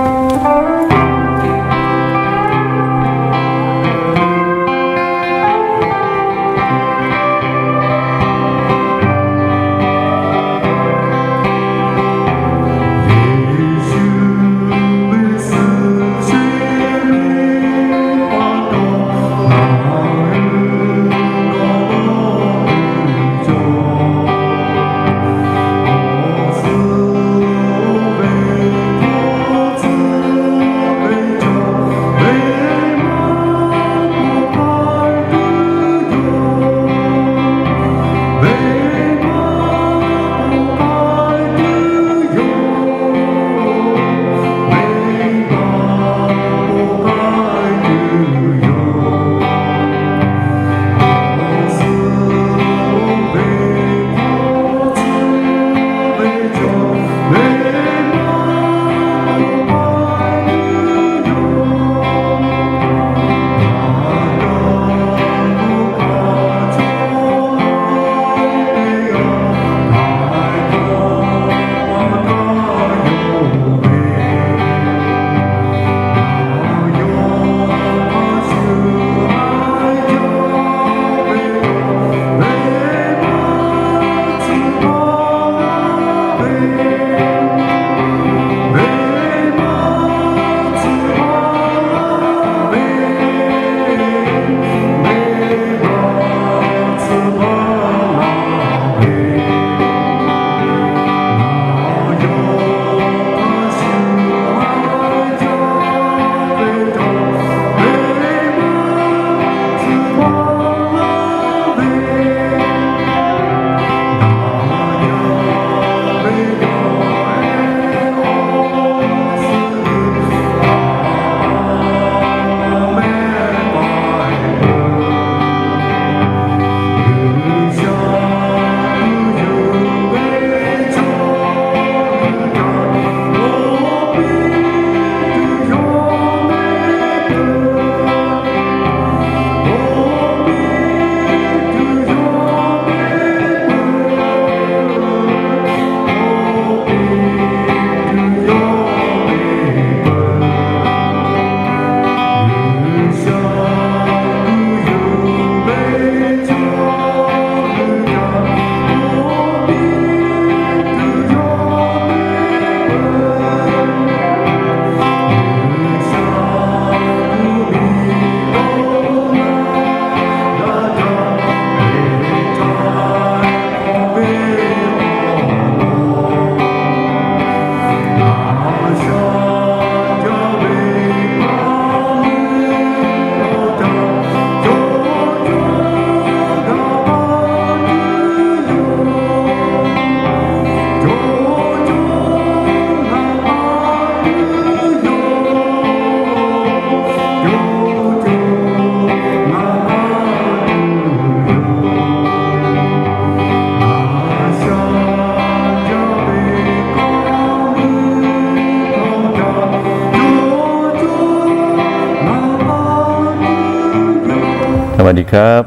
วัสดีครับ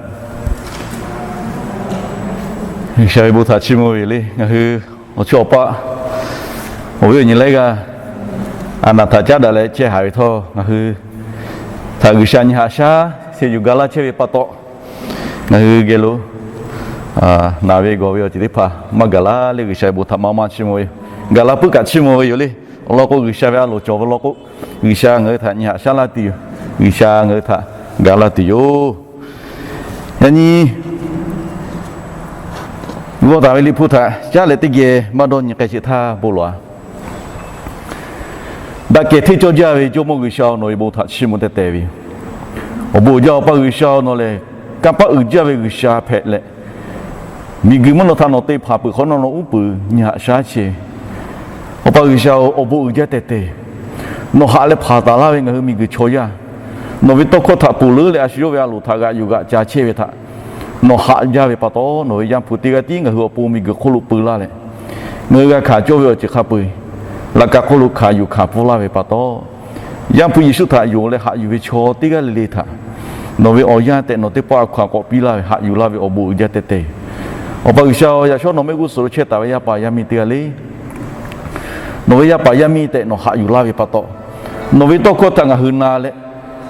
G'uiˬsha ve bon htaꞈ chiˇ mvuh ve yoˬ le. Ngaˬ hui awˬ chawˇ awˬ paˆ awˬ viˉ awˬ nyi laiˉ g'aˇ a naˍ htaꞈ caˉ daꞈ leh chehˇ haˍ ve htawˇ, ngaˬ hui htaꞈ G'uiˬsha nyi haꞈ shaˉ sheh yuˬ ga laˇ chehˇ ve pa taw, ngaˬ hui geh lo naˍ ve gawˬ ve awˬ ceuˬ teˇ hpaˍ maˇ gaˬ la le. G'uiˬsha ve bon htaꞈ maˇ maˇ chiˇ mvuh ve yoˬ. Gaˬ la puiˉ kaꞈ chiˇ mvuh ve yoˬ le. Awˬ lawn k'o, G'uiˬsha ve a loˍ cawˬ ve lawn k'o, G'uiˬsha ngaˬ hui htaꞈ nyi haꞈ shaˉ laˇ tuˬ yoˬ. G'uiˬsha ngaˬ hui htaꞈ ga laˇ tuˬ yoˬ. Yaꞈ nyi g'aw taˍ ve Liꞈ hpu htaꞈ caˉ leh teˇ geh maˇ dawˇ nyi k'ai sheˍ htaˇ bon lawˬ-a. Daꞈ kehˬ hteˇ cawˇ jaˇ ve Jawˇmawˇ G'uiˬsha-oˬ, nawˬ ve bon htaꞈ chiˇ mvuh teh teh ve yoˬ. Awˬ bon uiˍ jaˇ Awˬ pa G'uiˬsha-oˬ, nawˬ lehˬ kanˇ paˆ uiˍ jaˇ ve G'uiˬsha hpehꞈ leh, miˬguiˬ mvuhˇ naw htaꞈ nawˬ te hpanˍ peuˬ hk'awꞈ nawˉ, nawˬ uˉ peunˍ nyi haꞈ shaˉ chehˇ ve. Awˬ pa G'uiˬsha-oˬ, awˬ bon uiˍ jaˇ teh teh. Nawˬ haꞈ leh hpanˍ taˍ laˇ ve ngaˬ hui miˬguiˬ chaw yaˇ, nawˬ ve tawˇ hkawˇ htaꞈ ponˬ leuˉ leh a shu yawˇ ve a loˍ htaꞈ g'aꞈ yuˬ g'aꞈ ca chehˇ ve htaꞈ nawˬ haꞈ jaˇ ve pa taw, nawˬ ve Yaˇ hpu teˇ g'aˇ tiˉ ngaˬ hui awˬ pon miˬguiˬ hk'oˆ lo peu laˇ leh, ngaˬ hui g'a hkanˍ cawˇ ve awˬ ceuˬ hk'a peu-eˬ laꞈ ka hk'oˆ lo hkanˍ yuˬ hkanˍ pfuhˇ laˇ ve pa taw, Yaˇ hpu Yeˍsuˆ htaꞈ yonˍ leh haꞈ yuˬ ve chaw teˇ g'aˇ le le htaꞈ nawˬ ve awˬ yanˇ tehꞈ nawˬ teˇ pawˆ a hkaw-anˬ k'awꞈ piˇ laˇ ve haꞈ yuˬ laˇ ve awˬ bon uiˍ jaˇ teh teh. Awˬ pa G'uiˬsha-oˬ, yaꞈ shawˉ nawˬ mehˆ g'uˇ suhˍ lo chehˇ taˍ ve yaˇ paˍ yaˇ miˇ teˇ g'aˇ le, nawˬ ve yaˇ paˍ yaˇ miˇ tehꞈ nawˬ haꞈ yuˬ laˇ ve pa taw, Nawˬ ve tawˇ hkawˇ htaꞈ ngaˬ hui na leh,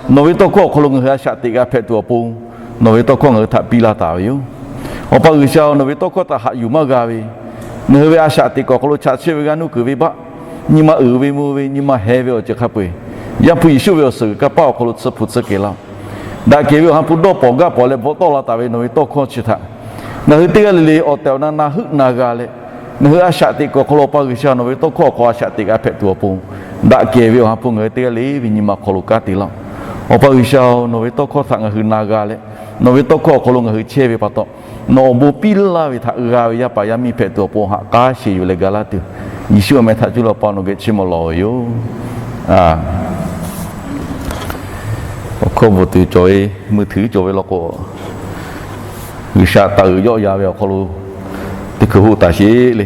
nawˬ ve tawˇ hkawˇ awˬ hk'aw lo ngaˬ hui a shaꞈ teꞈ g'a hpehꞈ tuˬ awˬ pon, nawˬ ve tawˇ hkawˇ ngaˬ hui htaꞈ piˇ laˇ taˍ ve yoˬ. Awˬ pa G'uiˬsha-oˬ, nawˬ ve tawˇ hkawˇ htaꞈ haꞈ yuˬ maˇ g'a ve, ngaˬ hui ve a shaꞈ teꞈ kuiˬ awˬ hk'aw lo chaꞈ chehˇ ve g'aˇ nuˇ kuiˬ venˇbaˆ, nyi ma uiˍ ve mvuh ve nyi ma heh ve awˬ ceuˬ hk'a peu-eˬ, Yaˇ hpu Yeˍsuˆ ve awˬ suhˍ g'uiˬ kanˇ paˆ awˬ hk'aw lo tsuhˇ hpu tsuhˇ kehˬ laˇ-oˆ. Daꞈ kehˬ ve awˬ ha hpu dawˇ pawˍ gaˇ pawˍ leh bvuhꞈ tawˆ la taˍ ve nawˬ ve tawˇ hkawˇ chi htaꞈ ngaˬ hui teˇ g'aˇ le le awˬ tehˬ awˬ na na heuˆ na g'a leh, ngaˬ hui a shaꞈ teꞈ kuiˬ awˬ hk'aw lo Awˬ pa G'uiˬsha nawˬ ve tawˇ hkawˇ awˬ hk'aw a shaꞈ teꞈ g'a hpehꞈ tuˬ awˬ pon, daꞈ kehˬ ve awˬ ha hpu ngaˬ hui teˇ g'aˇ le ve nyi ma hk'aw lo kanˉ te laˇ-oˆ. Awˬ pa G'uiˬsha-oˬ, nawˬ ve tawˇ hkawˇ htaꞈ ngaˬ hui na g'a leh, nawˬ ve tawˇ hkawˇ awˬ hk'aw lo ngaˬ hui chehˇ ve pa taw, nawˬ awˬ bon piˇ laˇ ve htaꞈ g'a ve yaˇ paˍ yaˇ miˇ hpehꞈ tuˬ awˬ pon haꞈ k'aˉ sheˍ yuˬ leh ga laˇ tuˬ, Yeˍsuˆ awˬ meh htaꞈ cuˇ leh Awˬ pa nawˬ geh chiˇ mvuh lawˬ ve yoˬ. Awˬ hkawˇ bvuhꞈ tuˬ cawˬ ve, mui htuiˉ cawˬ ve law k'o, G'uiˬsha taˍ uiˍ yawˆ yan ve awˬ hk'aw lo teˇ hkui hoˆ taˍ sheˍ le.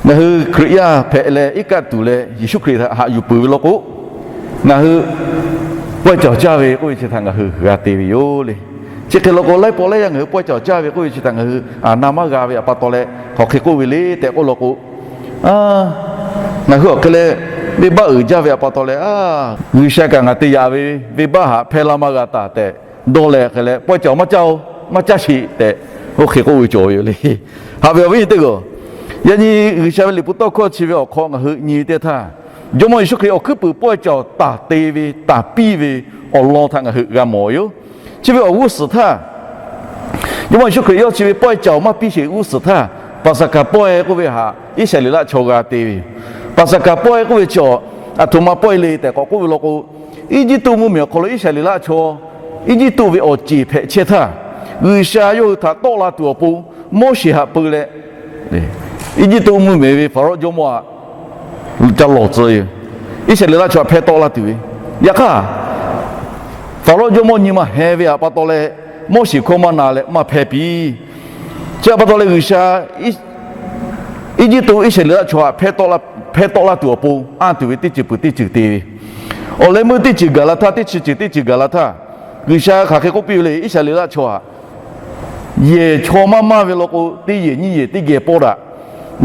Ngaˬ hui Hkriꞈ yaˇ hpehꞈ leh iˉ kaˆ tuˬ leh Yeˍsuˆ Hkriꞈ htaꞈ haꞈ yuˬ peuˬ ve law k'o, ngaˬ hui pawehˇ cawˬ caˇ ve k'oˆ ve chi htaꞈ ngaˬ hui g'a te ve yoˬ le. Chi hk'e law k'o, laiˉ pawˆ laiˉ yaˇ ngaˬ hui pawehˇ cawˬ caˇ ve k'oˆ ve chi htaꞈ ngaˬ hui na maˇ g'a ve awˬ pa taw leh, hk'aˬ hk'e k'oˆ ve le tehꞈ k'oˆ law k'o, ngaˬ hui awˬ hk'e leh venˇbaˆ uiˍ jaˇ ve awˬ pa taw leh, G'uiˬsha kaꞈ ngaˬ te yaꞈ ve venˇbaˆ haꞈ hpehˇ laˇ maˇ g'a taˍ tehꞈ dawˇ leh hk'e leh pawehˇ cawˬ maˇ caˇ-oˬ, maˇ caˇ sheˍ tehꞈ oˇ hk'e k'oˆ ve cawˬ ve yoˬ le. Haꞈ ve awˬ viˉ nyi teˇ g'aˇ, yaꞈ nyi G'uiˬsha ve liꞈ hpu tawˇ hkawˇ chi ve awˬ hk'aw ngaˬ hui nyi ve teˇ htaˇ, Jawˇmawˇ Yeˍsuˆ Hkriꞈ awˬ hkuiˉ puiˍ pawehˇ cawˬ taˍ te ve taˍ piˇ ve awˬ lawn htaꞈ ngaˬ hui g'a mawˬ ve yoˬ. Chi ve awˬ g'uˇ suhˍ htaˇ, Jawˇmawˇ Yeˍsuˆ Hkriꞈ yawˇ chi ve pawehˇ cawˬ maˇ piˇ sheˍ g'uˇ suhˍ htaˇ, Paˍsaˍhkaˍ pawehˇ k'oˆ ve htaꞈ Iˉsaˍreˍlaˆ chaw g'a te ve yoˬ. Paˍsaˍhkaˍ pawehˇ k'oˆ ve chi aˬ htoꞈ ma pawehˇ le tehꞈ k'awꞈ k'oˆ ve law k'o, Eˇjiˇtuꞈ mvuhˇmiˬ awˬ hk'aw lo Iˉsaˍreˍlaˆ chaw Eˇjiˇtuꞈ ve awˬ ceˬ hpehꞈ chehˇ htaˇ, G'uiˬsha yawˇ hui htaꞈ tawˆ la tuˬ awˬ pon Moˉseˍ htaꞈ peu leh, Eˇjiˇtuꞈ mvuhˇmiˬ ve Hpaˍrawˇ jawˇmawˇ htaꞈ ca lawˬ tcuh ve yoˬ. Iˉsaˍreˍlaˆ chaw htaꞈ hpehˇ tawˆ laˇ tuˬ ve. Yaꞈ hk'aˇ, Hpaˍrawˇ jawˇmawˇ nyi ma heh ve awˬ pa taw leh, Moˉseˍ hkawˇ maˇ na leh maˇ hpehˇ piˇ. Chi awˬ pa taw leh G'uiˬsha Eˇjiˇtuꞈ Iˉsaˍreˍlaˆ chaw htaꞈ hpehˇ tawˆ la tuˬ awˬ pon anˇ tuˬ ve teˇ ceuˬ peuˬ teˇ ceuˬ te ve, awˬ leh meuˇ teˇ ceuˬ gaˬ la htaˇ, teˇ chi ceuˬ teˇ ceuˬ gaˬ la htaˇ, G'uiˬsha hk'aˬ hk'e k'oˆ piˇ ve le, Iˉsaˍreˍlaˆ chaw htaꞈ yehˬ chaw maˇ maˇ ve law k'o, teˇ yehˬ nyiˇ yehˬ teˇ geh pawˆ daꞈ.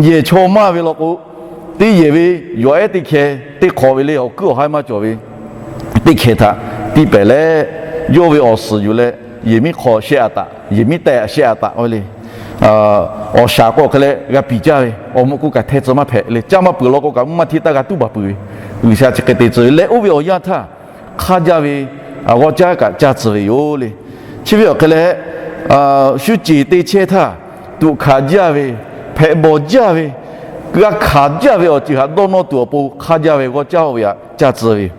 Yehˬ chaw maˇ ve law k'o, teˇ yehˬ ve yawˬ ehˉ teˇ hkeh teˇ hk'awꞈ ve le, awˬ kuiˉ awˬ haiˉ maˇ cawˬ ve teˇ hkeh htaꞈ tiˇ pehˍ leh, yawˇ ve awˬ suhˍ yuˬ leh yehˬ miˉ hk'aw shehˆ a taˍ, yehˬ miˉ tehˆ a shehˆ a taˍ ve le. Awˬ shaˍ k'o hk'e leh g'a piˍ caˇ ve, awˬ mvuhꞈ k'o kaꞈ hteˇ tcuh maˇ hpehꞈ le, caˇ maˇ peuˬ law k'o kaꞈ mvuhˇ maˇ hteˇ taˇ g'a tuˉ baˬ peuˬ ve. G'uiˬsha chi hk'e te tcuh ve leh oˇ ve awˬ yanˇ htaˇ, hk'aˇ jaˇ ve g'awˇ caˇ kaꞈ caˇ tcuh ve yoˬ le. Chi ve awˬ hk'e leh, shu ceˬ te chehˇ htaˇ, tuꞈ hkanˍ jaˇ ve, hpehꞈ bawˬ jaˇ ve, g'a hkanˍ jaˇ ve awˬ ceuˬ htaꞈ dawˇ nawˇ tuˬ awˬ pon hk'aˇ jaˇ ve g'awˇ caˇ ve htaꞈ caˇ tcuh ve yoˬ.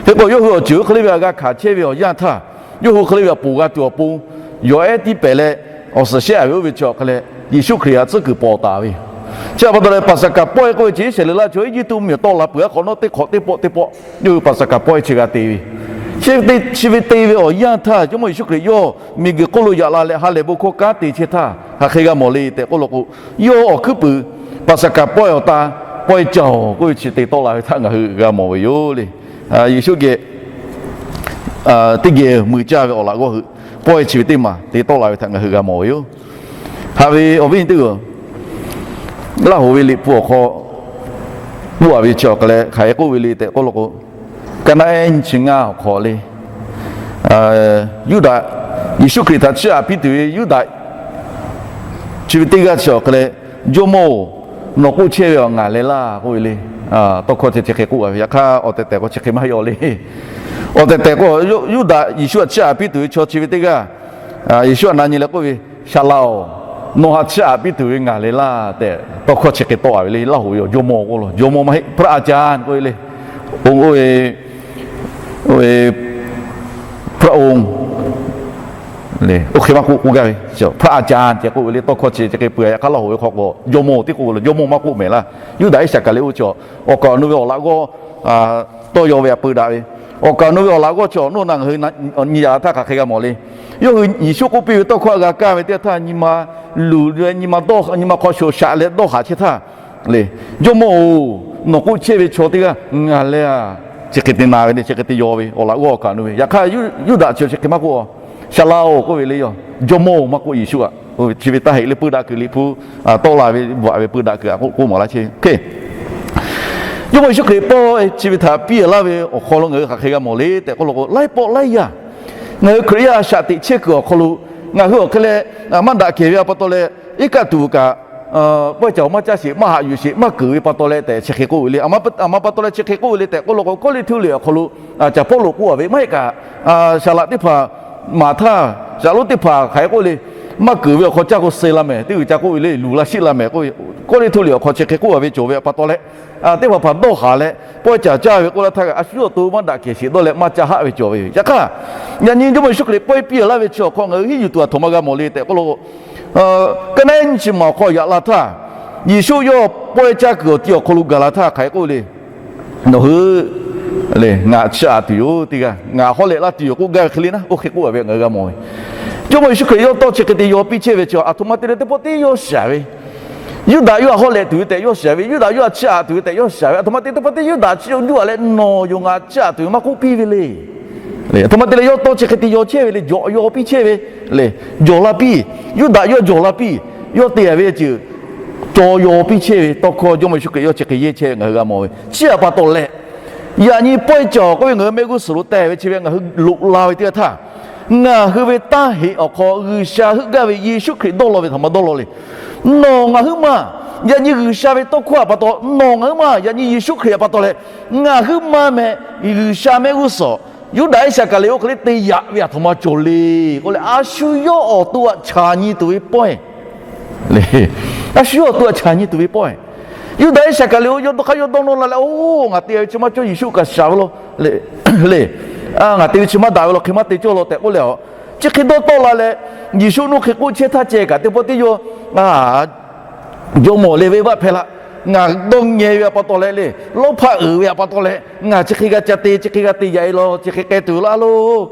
Hk'e k'o, yawˇ hui awˬ ceuˬ oˇ hk'e le ve htaꞈ g'a hkanˍ chehˇ ve awˬ yanˇ htaˇ, yawˇ hui hk'e le ve htaꞈ ponˬ g'a tuˬ awˬ pon, yawˬ ehˉ tiˇ pehˍ leh, awˬ suhˍ shehˆ a ve oˇ ve chi awˬ hk'e leh, Yeˍsuˆ Hkriꞈ htaꞈ tcuhˉ kuiˬ pawˍ taˍ ve yoˬ. Chi awˬ pa taw leh, Paˍsaˍhkaˍ pawehˇ k'oˆ ve chi Iˉsaˍreˍlaˆ chaw Eˇjiˇtuꞈ mvuhˇmiˬ awˬ tawˆ la peuˬ a hk'awꞈ nawˉ teˇ hk'awꞈ teˇ pawˆ teˇ pawˆ yawˇ hui Paˍsaˍhkaˍ pawehˇ chi g'a te ve yoˬ. Chi te, chi ve te ve awˬ yanˇ htaˇ, Jawˇmawˇ Yeˍsuˆ Hkriꞈ yawˇ miˬguiˬ hk'oˆ lo yaꞈ la leh ha lehˬ bon hkawˇ kanˉ te chehˇ htaˇ, hk'aˬ hk'e g'a mawˬ le tehꞈ k'oˆ law k'o, yawˇ awˬ hkuiˉ puiˍ Paˍsaˍhkaˍ pawehˇ awˬ ta pawehˇ cawˬ k'oˆ ve chi te tawˆ la ve htaꞈ ngaˬ hui g'a mawˬ ve yoˬ le. Yeˍsuˆ geh teˇ geh mui caˇ ve awˬ laꞈ g'awˇ hui pawehˇ chi ve teˇ maˬ te tawˆ la ve htaꞈ ngaˬ hui g'a mawˬ ve yoˬ. Haꞈ ve awˬ viˉ nyi teˇ g'aˇ, Laˇ hoꞈ ve liꞈ hpu awˬ hk'aw k'oˆ a ve chi awˬ hk'e leh hk'aˬ hk'e k'oˆ ve le tehꞈ k'oˆ law k'o, Kaˍnaˆ ehˉ nyiˇ chi ngaˇ awˬ hk'aw le, Yuˇdaꞈ, Yeˍsuˆ Hkriꞈ htaꞈ chiˇ aꞈ piˇ tuˬ ve Yuˇdaꞈ chi ve teˇ g'aˇ chi awˬ hk'e leh, Jawˇmawˇ-oˬ, nawˬ k'oˆ chehˇ ve awˬ ngaˬ leh laˇ k'oˆ ve le. Tawˇ hkawˇ chi chi hk'e k'oˆ a ve, yaꞈ hk'aˇ awˬ tehˬ tehˬ k'o chi hk'e maˇ heˆ aw le. Awˬ tehˬ tehˬ k'o, Yuˇdaꞈ Yeˍsuˆ htaꞈ chiˇ aꞈ piˇ tuˬ ve chaw chi ve teˇ g'aˇ, Yeˍsuˆ htaꞈ na nyi leh k'oˆ ve, Saˍlaꞈ-oˬ, nawˬ htaꞈ chiˇ aꞈ piˇ tuˬ ve ngaˬ leh laˇ tehꞈ tawˇ hkawˇ chi hk'e tawˆ a ve le. Laˇ hoꞈ ve awˬ jawˇmawˇ k'oˆ lo, jawˇmawˇ maˇ heˆ, พระอาจารย์ k'oˆ ve le. Oˇ ve Oˇ hk'e maˇ k'oˆ k'oˆ gaˇ ve, พระอาจารย์ ce k'oˆ ve le. Tawˇ hkawˇ chi chi hk'e peuˬ a, yaꞈ hk'aˇ Laˇ hoꞈ ve hk'aw k'o jawˇmawˇ teˇ k'oˆ lo, jawˇmawˇ maˇ k'oˆ mehˍ laˇ. Yuˇdaꞈ Iˉsaˍkaˍriˍoˆ chi awˬ kaˍ awˬ nu ve awˬ laꞈ g'awˇ tawˇ yaw ve htaꞈ peu daꞈ ve, awˬ kaˍ awˬ nu ve awˬ laꞈ g'awˇ chi awˬ nawˉ na ngaˬ hui nyi a la htaˇ hk'aˬ hk'e g'a mawˬ le. Yawˇ hui Yeˍsuˆ k'oˆ piˇ ve tawˇ hkawˇ htaꞈ g'a kaˇ ve teˇ htaˇ, nyi ma luˬ leh nyi ma hk'aw shoˍ shaꞈ leh dawˇ haˍ chehˇ htaˇ le, Jawˇmawˇ-oˬ, nawˬ k'oˆ chehˇ ve chaw teˇ g'aˇ ngaˬ leh a, chi hk'e te na ve le, chi hk'e te yaw ve awˬ laꞈ g'awˇ awˬ kaˍ awˬ nu ve. Yaꞈ hk'aˇ Yuˇdaꞈ chi chi hk'e maˇ k'oˆ, Saˍlaꞈ-oˬ k'oˆ ve le. Yawˇ jawˇmawˇ-oˬ maˇ k'oˆ, Yeˍsuˆ a, chi ve taˇ heˆ le. Peu daꞈ kuiˬ liꞈ hpu tawˆ la ve bvuhꞈ ve peu daꞈ kuiˬ a k'oˆ k'oˆ maˍ laˇ chehˇ ve. Jawˇmawˇ Yeˍsuˆ Hkriꞈ pawehˇ chi ve htaꞈ piˇ laˇ ve awˬ hk'aw lo ngaˬ hui hk'aˬ hk'e g'a mawˬ le tehꞈ k'oˆ law k'o, laiˉ pawˆ laiˉ yaˇ ngaˬ hui Hkriꞈ yaˇ a shaꞈ teꞈ chehˇ kuiˬ awˬ hk'aw lo ngaˬ hui awˬ hk'e leh maˇ daꞈ kehˬ ve a pa taw leh, iˉ kaˆ tuˬ kaꞈ pawehˇ caˬ maˇ caˇ sheˍ, maˇ haꞈ yuˬ sheˍ, maˇ keunˍ ve pa taw leh tehꞈ chi hk'e k'oˆ ve le. A ma pa taw leh chi hk'e k'oˆ ve le tehꞈ k'oˆ law k'o, Kawˇrenˍhtuˆ liꞈ awˬ hk'aw lo Caˍ Pawˇluꞈ k'oˆ a ve, maˇ heˆ kaꞈ saˍ laꞈ teˇ hpaˍ maˍ htaˇ, shaˍ lonˉ teˇ hpaˍ hk'aˬ hk'e k'oˆ le, maˇ keunˍ ve awˬ hk'aw caˇ k'o suh la mehˍ, teˇ g'uiˬ ca k'oˆ ve le, luˬ la shiˆ la mehˍ k'oˆ ve, Kawˇrenˍhtuˆ liꞈ awˬ hk'aw chi hk'e k'oˆ a ve cawˬ ve a pa taw leh, teˇ hpaˍ hpaˍ dawˇ haˍ leh pawehˇ caˬ caˇ ve k'oˆ laˇ htaˇ, a shu yawˇ awˬ to maˇ daꞈ kehˬ sheˍ dawˇ leh maˇ caˇ haˆ ve cawˬ ve yoˬ. Yaꞈ hk'aˇ, yaꞈ nyi Jawˇmawˇ Yeˍsuˆ Hkriꞈ pawehˇ piˇ laˇ ve chi awˬ hk'aw ngaˬ hui henˇ yuˬ tuˬ a htoꞈ ma g'a mawˬ le tehꞈ k'oˆ law k'o, ka naˉ nyi chi ma awˬ hk'aw yaꞈ la htaˇ, Yeˍsuˆ yawˇ pawehˇ caˇ kuiˬ awˬ ti awˬ hk'aw lo gaˬ la htaˇ hk'aˬ hk'e k'oˆ ve le. Nawˬ hui le, ngaˬ chiˇ aꞈ tuˬ yoˬ, teˇ g'aˇ ngaˬ hawˉ leh laˇ tuˬ yoˬ k'oˆ gaˇ ve hk'e le naˉ, oˇ hk'e k'oˆ a ve ngaˬ hui g'a mawˬ ve. Jawˇmawˇ Yeˍsuˆ Hkriꞈ yawˇ tawˇ chi hk'e te yaw piˇ chehˇ ve chi, a htoꞈ ma te leh teˇ pawˆ teˇ yawˇ shiˍ ve, Yuˇdaꞈ yawˇ hawˉ leh tuˬ ve tehꞈ yawˇ shiˍ ve, Yuˇdaꞈ yawˇ chiˇ aꞈ tuˬ ve tehꞈ yawˇ shiˍ ve, a htoꞈ ma te teˇ pawˆ teˇ Yuˇdaꞈ chiˇ aꞈ juˇ a leh nawˬ yoˬ ngaˬ chiˇ aꞈ tuˬ ve maˇ k'oˆ piˇ ve le. A htoꞈ ma te leh yawˇ tawˇ chi hk'e te yaw chehˇ ve le, jawˬ yaw piˇ chehˇ ve le, jawˬ la piˇ, Yuˇdaꞈ yawˇ jawˬ la piˇ, yawˇ te a ve ceuˬ cawˬ yaw piˇ chehˇ ve tawˇ hkawˇ Jawˇmawˇ Yeˍsuˆ Hkriꞈ yawˇ chi hk'e yehˇ chehˇ ve ngaˬ hui g'a mawˬ ve. Chi a pa taw leh, yaꞈ nyi pawehˇ caˬ k'oˆ ve ngaˬ hui mehˆ g'uˇ suhˍ lo teh ve chi ve ngaˬ hui loꞈ la ve teˇ g'aˇ htaˇ, ngaˬ hui ve taˇ heꞈ awˬ hk'aw G'uiˬsha heuˆ gaˇ ve Yeˍsuˆ Hkriꞈ dawˇ law ve htaꞈ ma dawˇ law le. Nawˬ ngaˬ huiˉ maˬ yaꞈ nyi G'uiˬsha ve tawˇ hkawˇ a pa taw, nawˬ ngaˬ huiˉ maˬ yaꞈ nyi Yeˍsuˆ Hkriꞈ a pa taw leh, ngaˬ huiˉ maˬ meh G'uiˬsha mehˆ g'uˇ suhˍ Yuˇdaꞈ Iˉsaˍkaˍriˍoˆ hk'e le te yaꞈ ve a htoꞈ ma cawˬ le k'oˆ leh, a shu yawˇ awˬ to aꞈ chaˬ nyi tuˬ ve pawehˇ le. A shu yawˇ awˬ to aꞈ chaˬ nyi tuˬ ve pawehˇ. Yuˇdaꞈ Iˉsaˍkaˍriˍoˆ yawˇ dawˇ hk'aˇ yawˇ dawˇ nawˇ la leh, oˇ, ngaˬ te ve chi maˇ cawˇ, Yeˍsuˆ kaꞈ shaˍ ve law le. Ngaˬ te ve chi maˇ daꞈ ve law, hk'e maˇ te cawˇ law tehꞈ k'oˆ leh, chi hk'e dawˇ tawˆ la leh, Yeˍsuˆ nuˇ hk'e k'oˆ chehˇ htaˇ ceh kaꞈ teˇ pawˆ teˇ yawˇ jawˇmawˇ le venˇbaˆ hpehˇ la, ngaˬ dawˇ ngeh ve a pa taw leh le, lawˇ hpaˆ uiˍ ve a pa taw leh ngaˬ chi hk'e g'a ca te, chi hk'e g'a te yaꞈ e law, chi hk'e k'ai tuˬ laˇ lo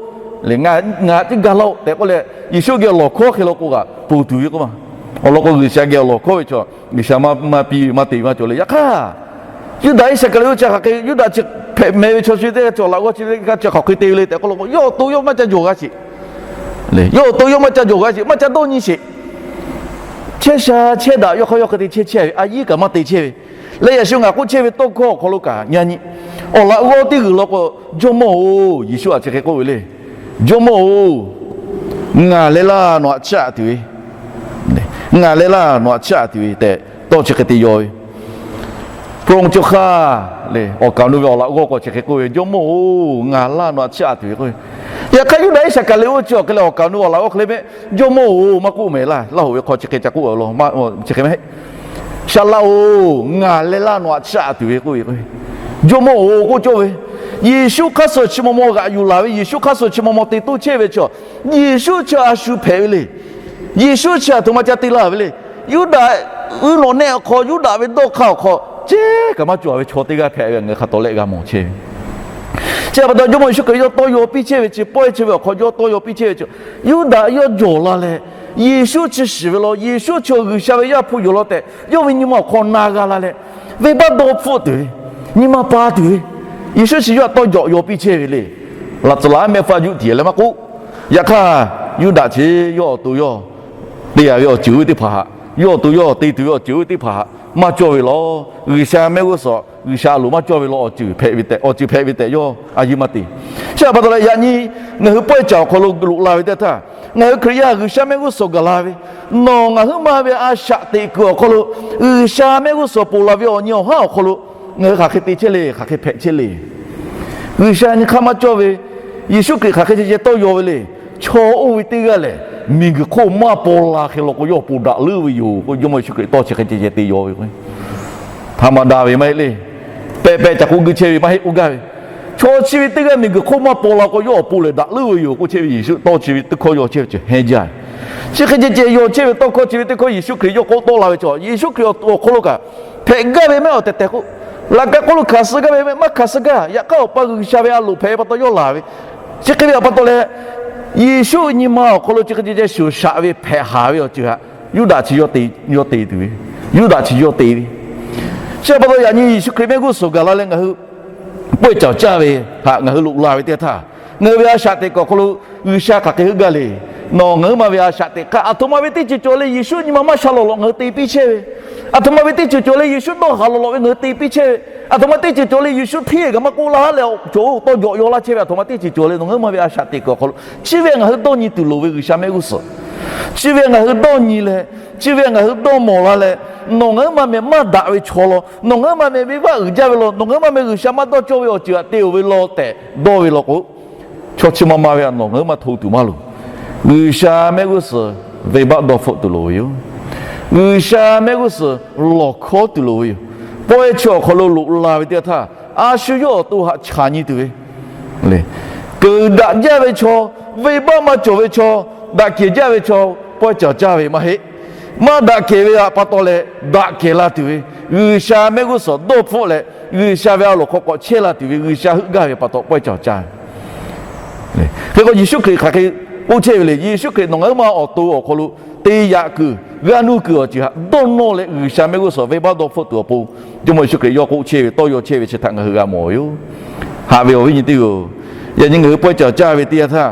le, ngaˬ tiˉ gaˇ laˇ-oˆ tehꞈ k'oˆ leh, Yeˍsuˆ geh awˬ lawˬ hkawˉ hk'e law k'o kaꞈ ponˬ tuˬ ve k'o ma, awˬ lawn k'o G'uiˬsha geh awˬ lawˬ hkawˉ ve chaw G'uiˬsha maˇ maˇ piˇ ve maˇ te ve maˇ cawˬ le. Yaꞈ hk'aˇ, Yuˇdaꞈ Iˉsaˍkaˍriˍoˆ chi hk'aˬ hk'e, Yuˇdaꞈ chi hpehꞈ meh ve chaw chi teˇ g'aˇ chi awˬ laꞈ g'awˇ chi teˇ g'aˇ chi hk'aˬ hk'e te ve le tehꞈ k'oˆ law k'o, yawˇ awˬ to yawˇ maˇ ca jawˬ g'a sheˍ le. Yawˇ awˬ to yawˇ maˇ ca jawˬ g'a sheˍ, maˇ ca dawˇ nyi sheˍ. Chehˇ sha chehˇ daꞈ yawˇ hk'aˇ yawˇ hk'e te chehˇ chehˇ ve, a yiˉ kaꞈ maˇ te chehˇ ve. Leh yaꞈ shu ngaˬ k'oˆ chehˇ ve tawˇ hkawˇ awˬ hk'aw lo kaꞈ yaꞈ nyi awˬ laꞈ g'awˇ teˇ g'uiˬ law k'o, Jawˇmawˇ-oˬ, Yeˍsuˆ aꞈ chi hk'e k'oˆ ve le. Jawˇmawˇ-oˬ, ngaˬ leh laˇ nawˬ aꞈ chiˇ aꞈ tuˬ ve, ngaˬ leh laˇ nawˬ aꞈ chiˇ aꞈ tuˬ ve tehꞈ tawˇ chi hk'e te yaw ve. Hpu lawˬ cawˬ hk'aˇ le, awˬ kaˍ awˬ nu ve awˬ laꞈ g'awˇ k'o chi hk'e k'oˆ ve, Jawˇmawˇ-oˬ, ngaˬ laˇ nawˬ aꞈ chiˇ aꞈ tuˬ ve k'oˆ ve. Yaꞈ hk'aˇ Yuˇdaꞈ Iˉsaˍkaˍriˍoˆ chi awˬ hk'e leh awˬ kaˍ awˬ nu awˬ laꞈ g'awˇ hk'e le mehˆ, Jawˇmawˇ-oˬ maˇ k'oˆ mehˍ laˇ, laˇ hoꞈ ve hk'aw chi hk'e ca k'oˆ a law, chi hk'e mehˆ. Saˍ laꞈ-oˬ, ngaˬ leh laˇ nawˬ aꞈ chiˇ aꞈ tuˬ ve k'oˆ ve. Jawˇmawˇ-oˬ k'oˆ cawˇ ve, Yeˍsuˆ hk'aˇ suh chi maw maw g'aꞈ yuˬ laˬ ve, Yeˍsuˆ hk'aˇ suh chi maw maw te toˇ chehˇ ve chaw, Yeˍsuˆ chi a shu hpehꞈ ve le. Yeˍsuˆ chi a htoꞈ ma ca te laˇ ve le. Yuˇdaꞈ uiˉ nawˬ nehˆ awˬ hk'aw, Yuˇdaꞈ ve dawˇ hk'aˇ awˬ hk'aw ceh kaꞈ maˇ cawˬ ve chaw teˇ g'aˇ hpehꞈ ve ngaˬ hui hk'a tawˍ leh g'a mawˬ chehˇ ve. Chi a pa taw Jawˇmawˇ Yeˍsuˆ Hkriꞈ yawˇ tawˇ yaw piˇ chehˇ ve chi, pawehˇ chehˇ ve awˬ hk'aw yawˇ tawˇ yaw piˇ chehˇ ve chi, Yuˇdaꞈ yawˇ jawˬ la leh, Yeˍsuˆ chi shiˍ ve law, Yeˍsuˆ chi G'uiˬsha ve Yaˇ hpu yoˬ law tehꞈ yawˇ ve nyi ma awˬ hk'aw na g'a la leh, venˇbaˆ dawˇ hpfuhˆ tuˬ ve, nyi ma pa tuˬ ve, Yeˍsuˆ chi yawˇ htaꞈ tawˇ jawꞈ yaw piˇ chehˇ ve le. Laꞈ tcuh laꞈ mehˆ hpfuhˆ juˆ tiˍ leh maˇ k'oˆ, yaꞈ hk'aˇ Yuˇdaꞈ chi yawˇ awˬ to yawˇ te a ve awˬ ceuˬ ve teˇ hpaˍ htaꞈ, yawˇ awˬ to yawˇ te tuˬ ve awˬ ceuˬ ve teˇ hpaˍ htaꞈ maˇ cawˇ ve law. G'uiˬsha mehˆ g'uˇ suhˍ G'uiˬsha a loˍ maˇ cawˇ ve law, awˬ ceuˬ hpehꞈ ve tehꞈ, awˬ ceuˬ hpehꞈ ve tehꞈ yawˇ a yiˇ maˇ te. Chi a pa taw leh yaꞈ nyi ngaˬ hui pawehˇ caˬ awˬ hk'aw lo loꞈ la ve teˇ htaˇ, ngaˬ hui Hkriꞈ yaˇ G'uiˬsha mehˆ g'uˇ suhˍ gaˬ la ve, nawˬ ngaˬ huiˉ maˬ ve a shaꞈ teꞈ kuiˬ awˬ hk'aw lo, G'uiˬsha mehˆ g'uˇ suhˍ ponˬ laˬ ve awˬ nyi awˬ haˉ awˬ hk'aw lo ngaˬ hui hk'aˬ hk'e te chehˇ le, hk'aˬ hk'e hpehꞈ chehˇ le. G'uiˬsha nyi hk'aˇ maˇ cawˇ ve, Yeˍsuˆ Hkriꞈ hk'aˬ hk'e ceh ceh tawˇ yaw ve le. Chaw oˇ ve teˇ g'aˇ lehˬ, miˬguiˬ hk'oˆ maˇ paw la hk'e law k'o, yawˇ awˬ pon daꞈ leuˉ ve yoˬ k'oˆ, Jawˇmawˇ Yeˍsuˆ Hkriꞈ tawˇ chi hk'e ceh ceh te yaw ve k'o, htaꞈ maˍ daꞈ ve maˇ heˆ le. Pehꞈ pehꞈ caˬ k'o gui chehˇ ve maˇ heˆ k'oˆ gaˇ ve, chaw chi ve teˇ g'aˇ miˬguiˬ hk'oˆ maˇ paw la k'o, yawˇ awˬ pon lehˬ daꞈ leuˉ ve yoˬ k'oˆ chehˇ ve Yeˍsuˆ tawˇ chi ve teˇ hkawˇ yaw chehˇ ve ceh hehnˇ jaˇ. Chi hk'e ceh ceh yaw chehˇ ve tawˇ hkawˇ chi ve teˇ hkawˇ Yeˍsuˆ Hkriꞈ yawˇ k'oˆ tawˆ la ve chaw, Yeˍsuˆ Hkriꞈ awˬ hk'aw lo kaꞈ hpehꞈ gaˇ ve mehˆ awˬ tehˬ tehˬ k'o, laꞈ ka hk'oˆ lo hkanˍ suh gaˇ ve mehˆ maˇ hkanˍ suh gaˇ. Yaꞈ hk'aˇ Awˬ pa G'uiˬsha ve a loˍ hpehꞈ ve pa taw yawˇ laˬ ve. Chi hk'e ve awˬ pa taw leh, Yeˍsuˆ nyi ma awˬ hk'aw lo chi hk'e ceh ceh shoˍ shaꞈ ve hpehꞈ haˍ ve awˬ ceuˬ htaꞈ Yuˇdaꞈ chi yawˇ te tuˬ ve, Yuˇdaꞈ chi yawˇ te ve. Chi a pa taw yaꞈ nyi Yeˍsuˆ Hkriꞈ mehˆ g'uˇ suhˍ gaˬ la leh ngaˬ hui pawehˇ caˬ caˇ ve htaꞈ ngaˬ hui loꞈ la ve teˇ htaˇ, ngaˬ hui ve a shaꞈ teꞈ kuiˬ awˬ hk'aw lo G'uiˬsha hk'aˬ hk'e heuˆ gaˇ le. Nawˬ ngaˬ huiˉ ma ve a shaꞈ teꞈ hk'aˇ, aˬ htoꞈ ma ve teˇ ceuˬ cawˬ leh Yeˍsuˆ nyi ma maˇ sha lawˬ lawꞈ ngaˬ hui te piˇ chehˇ ve, aˬ htoꞈ ma ve teˇ ceuˬ cawˬ leh Yeˍsuˆ dawˇ haˍ lawˬ lawꞈ ve ngaˬ hui te piˇ chehˇ ve, aˬ htoꞈ ma teˇ ceuˬ cawˬ leh Yeˍsuˆ hteˇ kaꞈ maˇ k'oˆ laˇ leh, cawˬ-oˬ tawˇ jawꞈ yaw laˇ chehˇ ve, aˬ htoꞈ ma teˇ ceuˬ cawˬ leh nawˬ ngaˬ huiˉ ma ve a shaꞈ teꞈ kuiˬ awˬ hk'aw lo chi ve ngaˬ hui dawˇ nyi tuˬ loˍ ve G'uiˬsha mehˆ g'uˇ suhˍ. Chi ve ngaˬ hui dawˇ nyi leh, chi ve ngaˬ hui dawˇ mawˬ la leh, nawˬ ngaˬ huiˉ ma meh maˇ daꞈ ve chaw law, nawˬ ngaˬ huiˉ ma meh venˇbaˆ uiˍ jaˇ ve law, nawˬ ngaˬ huiˉ ma meh G'uiˬsha maˇ dawˇ cawˇ ve awˬ ceuˬ htaꞈ te-oˬ ve law tehꞈ dawˇ ve law k'o, chaw chi ma ma ve htaꞈ nawˬ ngaˬ huiˉ ma hto tuˬ maˇ loˍ. G'uiˬsha mehˆ g'uˇ suhˍ venˇbaˆ dawˇ hpfuhˆ tuˬ loˍ ve yoˬ. G'uiˬsha mehˆ g'uˇ suhˍ lawˬ hkawˉ tuˬ loˍ ve yoˬ. Pawehˇ chi awˬ hk'aw lo loꞈ la ve teˇ yanˇ htaˇ, a shu yawˇ awˬ to htaꞈ chaˬ nyi tuˬ ve, keuˍ daꞈ jaˇ ve chaw, venˇbaˆ maˇ cawˬ ve chaw, daꞈ kehˬ jaˇ ve chaw, pawehˇ caˍ caˇ ve maˇ heˆ. Maˇ daꞈ kehˬ ve htaꞈ pa taw leh daꞈ kehˬ la tuˬ ve, G'uiˬsha mehˆ g'uˇ suhˍ dawˇ hpfuhˆ leh G'uiˬsha ve a loˍ hk'aw k'awꞈ chehˇ la tuˬ ve, G'uiˬsha heuˆ gaˇ ve pa taw pawehˇ caˍ caˇ ve. Hk'e k'o, Yeˍsuˆ Hkriꞈ hk'aˬ hk'e k'oˆ chehˇ ve le. Yeˍsuˆ Hkriꞈ nawˬ ngaˬ huiˉ ma awˬ to awˬ hk'aw lo te yaꞈ kuiˬ, g'a nuˇ kuiˬ awˬ ceuˬ htaꞈ dawˇ nawˇ leh G'uiˬsha mehˆ g'uˇ suhˍ venˇbaˆ dawˇ hpfuhˆ tuˬ awˬ pon, Jawˇmawˇ Yeˍsuˆ Hkriꞈ yawˇ k'oˆ chehˇ ve, tawˇ yaw chehˇ ve chi htaꞈ ngaˬ hui g'a mawˬ ve yoˬ. Haꞈ ve awˬ viˉ nyi teˇ hpaˍ-oˬ, yaꞈ nyi ngaˬ hui pawehˇ caˍ caˇ ve teˇ yanˇ htaˇ,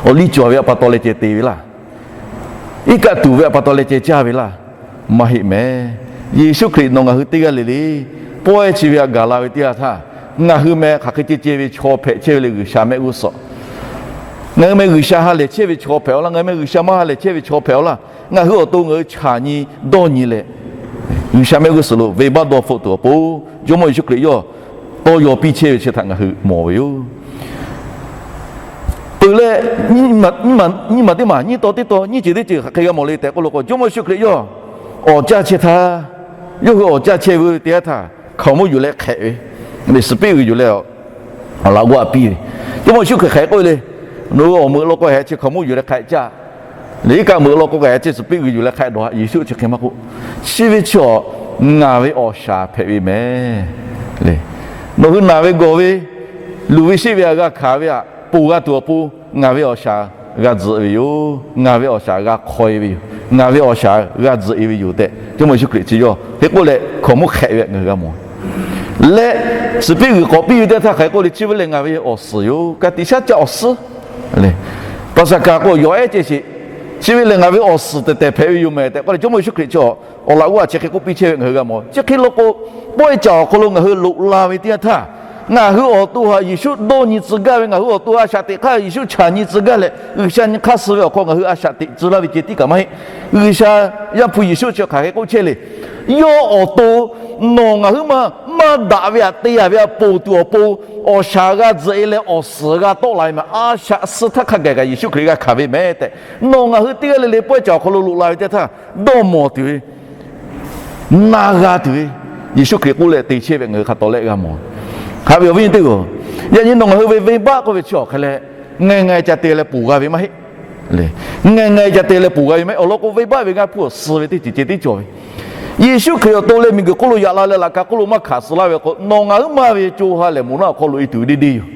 awˬ liˇ cawˬ ve htaꞈ pa taw leh ceh te ve laˇ. Iˉ kaˆ tuˬ ve htaꞈ pa taw leh ceh caˇ ve laˇ. Maˇ heˆ mehˍ. Yeˍsuˆ Hkriꞈ nawˬ ngaˬ hui teˇ g'aˇ le le pawehˇ chi ve htaꞈ gaˬ la ve teˇ yanˇ htaˇ, ngaˬ hui meh hk'aˬ hk'e ceh ceh ve chaw hpehꞈ chehˇ ve le G'uiˬsha mehˆ g'uˇ suhˍ. Ngaˬ hui meh G'uiˬsha ha lehˬ chehˇ ve chaw hpehꞈ-aw laˇ, ngaˬ hui meh G'uiˬsha maˇ ha lehˬ chehˇ ve chaw hpehꞈ-aw laˇ. Ngaˬ hui awˬ to ngaˬ hui chaˬ nyi dawˇ nyi leh, G'uiˬsha mehˆ g'uˇ suhˍ lo venˇbaˆ dawˇ hpfuhˆ tuˬ awˬ pon, Jawˇmawˇ Yeˍsuˆ Hkriꞈ yawˇ tawˇ yaw piˇ chehˇ ve chi htaꞈ ngaˬ hui mawˬ ve yoˬ. Peuˬ leh, nyiˇ maˬ teˇ maˬ, nyiˇ taw teˇ taw, nyiˇ ceuˬ teˇ ceuˬ hk'aˬ hk'e g'a mawˬ le tehꞈ k'oˆ lo k'o, Jawˇmawˇ Yeˍsuˆ Hkriꞈ yawˇ awˬ caˇ chehˇ htaˇ, yawˇ hui awˬ caˇ chehˇ ve teˇ yanˇ htaˇ hkaoˍmonˇ yuˬ leh hk'ehꞈ ve, suhˍ piˆ g'uiˬ yuˬ leh awˬ laꞈ g'awˇ htaꞈ piˇ ve. Jawˇmawˇ Yeˍsuˆ Hkriꞈ hk'aˬ hk'e k'oˆ ve le, Nawˬ hui awˬ meuꞈ law k'o heh chi hkaoˍmonˇ yuˬ leh hk'ehꞈ caˇ le, iˉ kaˆ meuꞈ law k'o heh chi suhˍ piˆ g'uiˬ yuˬ leh hk'ehꞈ dawˬ. Yeˍsuˆ chi hk'e maˇ k'oˆ. Chi ve chi ngaˬ ve awˬ shaˍ hpehꞈ ve mehˍ le. Nawˬ hui naˬ ve gawˬ ve, luˬ ve sheˆ ve htaꞈ g'a hkanˍ ve htaꞈ ponˬ g'a tuˬ awˬ pon, ngaˬ ve awˬ shaˍ g'a tzuhꞈ ve yoˬ. Ngaˬ ve awˬ shaˍ g'a hk'aw e ve yoˬ. Ngaˬ ve awˬ shaˍ g'a tzuhꞈ e ve yoˬ tehꞈ, Jawˇmawˇ Yeˍsuˆ Hkriꞈ chi yawˇ hk'e k'oˆ leh hkaoˍmonˇ hk'ehꞈ ve ngaˬ hui g'a mawˬ. Leh suhˍ piˆ g'uiˬ k'awꞈ piˇ ve teˇ yanˇ htaˇ hk'aˬ hk'e k'oˆ le, Chi ve lehˬ ngaˬ ve awˬ suhˍ yoˬ. Ka tiꞈ shaˉ caˆ awˬ suhˉ le. Paˍsaˍhkaˍ k'o yawˬ ehˉ ceh sheˍ. Chi ve lehˬ ngaˬ ve awˬ suhˍ tehˬ tehˬ hpehꞈ ve yoˬ mehˍ tehꞈ k'oˆ leh, Jawˇmawˇ Yeˍsuˆ Hkriꞈ chi awˬ laꞈ g'awˇ htaꞈ chi hk'e k'oˆ piˇ chehˇ ve ngaˬ hui g'a mawˬ. Chi hk'e law k'o, pawehˇ caˍ awˬ hk'aw lo ngaˬ hui loꞈ la ve teˇ yanˇ htaˇ, ngaˬ hui awˬ to htaꞈ Yeˍsuˆ dawˇ nyi tcuh gaˇ ve, ngaˬ hui awˬ to a shaꞈ teꞈ hk'aˇ Yeˍsuˆ chaˬ nyi tcuh gaˇ leh G'uiˬsha nyi hk'aˇ suh ve awˬ hk'aw ngaˬ hui a shaꞈ teꞈ tcuh laˇ ve ceh tiˉ kaꞈ maˇ heˆ. G'uiˬsha Yaˇ hpu Yeˍsuˆ chi hk'aˬ hk'e k'oˆ chehˇ le. Yawˇ awˬ to nawˬ ngaˬ huiˉ ma maˇ daꞈ ve htaꞈ te yaꞈ ve htaꞈ ponˬ tuˬ awˬ pon, awˬ shaˍ g'a tzuhꞈ e leh awˬ suhˍ g'a tawˆ la ve mehˍ. A shaꞈ suh htaˇ hk'a gaˬ kaꞈ Yeˍsuˆ Hkriꞈ g'a hkanˍ ve mehˍ tehꞈ, nawˬ ngaˬ hui teˇ g'aˇ le le pawehˇ caˍ awˬ hk'aw lo loꞈ la ve teˇ htaˇ, dawˇ mawˬ tuˬ ve, na g'a tuˬ ve, Yeˍsuˆ Hkriꞈ k'oˆ leh te chehˇ ve ngaˬ hui hk'a tawˍ lehˆ g'a mawˬ. Haꞈ ve awˬ viˉ nyi teˇ hpaˍ-oˬ, yaꞈ nyi nawˬ ngaˬ hui ve venˇbaˆ k'oˆ ve chi awˬ hk'e leh, ngaˬ ngaˬ ca te leh ponˬ g'a ve maˇ heˆ le. Ngaˬ ngaˬ ca te leh ponˬ g'a ve maˇ heˆ. Awˬ lawn k'o, venˇbaˆ ve g'aˇ hpu awˬ suh ve teˇ ceuˬ ceh tiˉ cawˬ ve. Yeˍsuˆ Hkriꞈ awˬ to leh miˬguiˬ hk'oˆ lo yaꞈ la leh laꞈ ka hk'oˆ lo maˇ hkanˍ suh laˇ ve k'o, nawˬ ngaˬ huiˉ ma ve co ha lehˬ moˍ naˆ awˬ hk'aw lo e tuˬ ve deˇ deˇ yoˬ.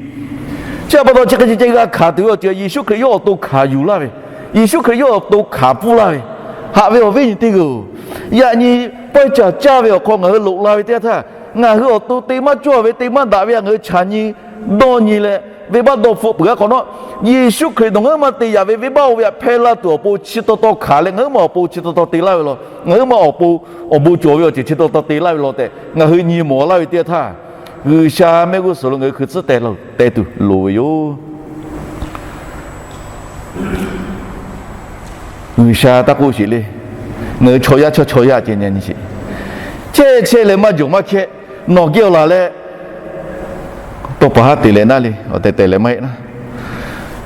Chi htaꞈ pa taw chi hk'e ceh ceh g'a hkanˍ tuˬ ve awˬ ceuˬ Yeˍsuˆ Hkriꞈ yawˇ awˬ to hkanˍ yuˬ laˇ ve, Yeˍsuˆ Hkriꞈ yawˇ awˬ to hkanˍ pfuhˇ laˇ ve, haꞈ ve awˬ viˉ nyi teˇ hpaˍ-oˬ, yaꞈ nyi pawehˇ caˍ caˇ ve awˬ hk'aw ngaˬ hui loꞈ la ve teˇ yanˇ htaˇ, ngaˬ hui awˬ to te maˇ cawˇ ve, te maˇ daꞈ ve htaꞈ ngaˬ hui chaˬ nyi dawˇ nyi leh, venˇbaˆ dawˇ hpfuhˆ peuˬ g'a hk'awꞈ nawˉ, Yeˍsuˆ Hkriꞈ nawˬ ngaˬ huiˉ ma te yaꞈ ve venˇbaˆ oˇ ve htaꞈ hpehˇ laˇ tuˬ awˬ pon chi taw taw hkanˍ leh, ngaˬ huiˉ ma awˬ pon chi taw taw te laˇ ve law. Ngaˬ huiˉ ma awˬ pon awˬ bon cawˬ ve awˬ ceuˬ chi taw taw te laˇ ve law tehꞈ ngaˬ hui nyi mawˬ laˇ ve teˇ yanˇ htaˇ, G'uiˬsha mehˆ g'uˇ suhˍ lo ngaˬ hui hkui tcuhˉ teh tuˬ loˍ ve yoˬ. G'uiˬsha taˇ k'oˆ sheˍ le. Ngaˬ hui chaw yaˇ chaw chaw yaˇ ceh nyi sheˍ. Chehˇ chehˇ leh maˇ jawˬ maˇ hkehˇ, nawˬ geh awˬ laˬ leh tawˇ paˍ haˉ te leh naˉ le, awˬ tehˬ tehˬ leh maˇ heˆ naˉ.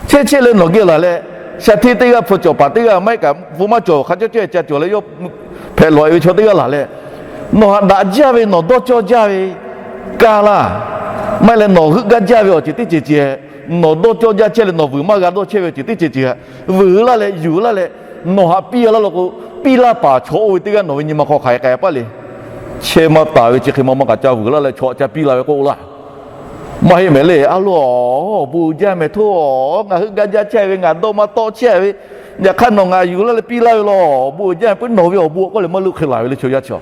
Chehˇ chehˇ leh nawˬ geh laˬ leh, shaˍ hteˇ teˇ g'aˇ hpu cawˬ paˍ teˇ g'aˇ maˇ heˆ kaꞈ, hpu maˇ cawˬ hk'a caˇ cawehˇ ca cawˬ leh yawˇ hpehꞈ lawꞈ e ve chaw teˇ g'aˇ laˬ leh, nawˬ htaꞈ daꞈ jaˇ ve, nawˬ dawˇ cawˇ jaˇ ve kaˇ laˇ. Maˇ heˆ leh nawˬ heuˆ gaˇ jaˇ ve awˬ ceuˬ teˇ ceuˬ ceuˬ, nawˬ dawˇ cawˇ jaˇ chehˇ leh nawˬ vuiˬ maˇ g'a dawˇ chehˇ ve awˬ ceuˬ teˇ ceuˬ ceuˬ htaꞈ vuiˬ laˇ leh yuˬ laˇ leh, nawˬ htaꞈ piˇ laˇ law k'o, piˇ laˇ paˍ chaw oˇ ve teˇ g'aˇ nawˬ ve nyi ma hk'aw hk'aˬ hk'e k'ai paˇ le. Chehˇ maˇ taˍ ve chi hk'e ma ma kaꞈ ca vuiˬ laˇ leh chaw htaꞈ ca piˇ la ve k'oˆ laˇ. Maˇ heˆ mehˍ le. A lo, awˬ bon uiˍ jaˇ mehˍ htoˇ, ngaˬ heuˆ gaˇ jaˇ chehˇ ve, ngaˬ dawˇ maˇ tawˆ chehˇ ve, yaꞈ hk'aˇ nawˬ ngaˬ yuˬ laˇ leh piˇ laˇ ve law, awˬ bon uiˍ jaˇ mehˍ puiˉ nawˬ ve awˬ bon k'oˆ leh maˇ leuˆ hk'e laˬ ve le chaw yaˇ chi.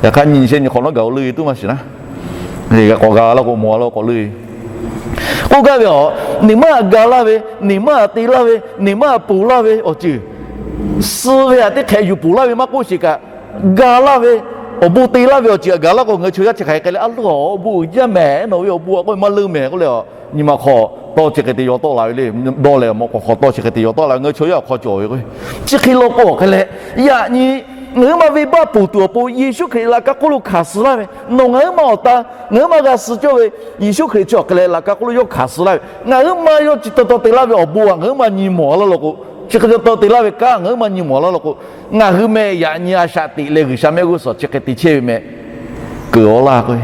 Yaꞈ hk'aˇ nyi shehˆ nyi hk'awꞈ nawˉ gaˬ-o leuˆ e tuˉ maˇ shiˍ naˉ. K'awꞈ g'a laˇ k'o mawˬ a law k'awꞈ leuˆ e. K'oˆ gaˇ ve a, Neˇ maˇ ga laˇ ve, neˇ maˇ te laˇ ve, neˇ maˇ ponˬ laˇ ve awˬ ceuˬ, suh ve htaꞈ teˇ hk'ehꞈ yuˬ ponˬ laˇ ve maˇ k'oˆ sheˍ kaꞈ, ga laˇ ve, awˬ bon te laˇ ve awˬ ceuˬ htaꞈ ga laˇ k'o, ngaˬ hui chaw yaˇ chi hk'aˬ hk'e k'ai leh, a loˉ awˬ bon uiˍ jaˇ mehˍ, nawˬ ve awˬ bon a k'oˆ ve maˇ leuˉ mehˍ k'oˆ leh, nyi ma hk'aw tawˇ chi hk'e te yaw tawˆ la ve le. Dawˇ leh mawꞈ k'aw hk'aw tawˇ chi hk'e te yaw tawˆ la, ngaˬ hui chaw yaˇ awˬ hk'aw cawˬ ve k'o, chi hk'e law k'o awˬ hk'e leh, yaꞈ nyi ngaˬ huiˉ ma venˇbaˆ ponˬ tuˬ awˬ pon Yeˍsuˆ Hkriꞈ laꞈ ka hk'oˆ lo hkanˍ suh laˇ ve, nawˬ ngaˬ huiˉ ma awˬ ta, ngaˬ huiˉ ma g'a suh cawˇ ve Yeˍsuˆ Hkriꞈ chi awˬ hk'e leh laꞈ ka hk'oˆ lo yawˇ hkanˍ suh laˇ ve, ngaˬ huiˉ ma yawˇ chi taw taw te laˇ ve awˬ bon htaꞈ ngaˬ huiˉ ma nyi mawˬ laˇ law k'o, chi hk'e taw taw te laˇ ve kanˉ ngaˬ huiˉ ma nyi mawˬ laˇ law k'o, ngaˬ hui meh yaꞈ nyi a shaꞈ teꞈ leh G'uiˬsha mehˆ g'uˇ suhˍ chi hk'e te chehˇ ve meh keunˍ-a laˇ k'o,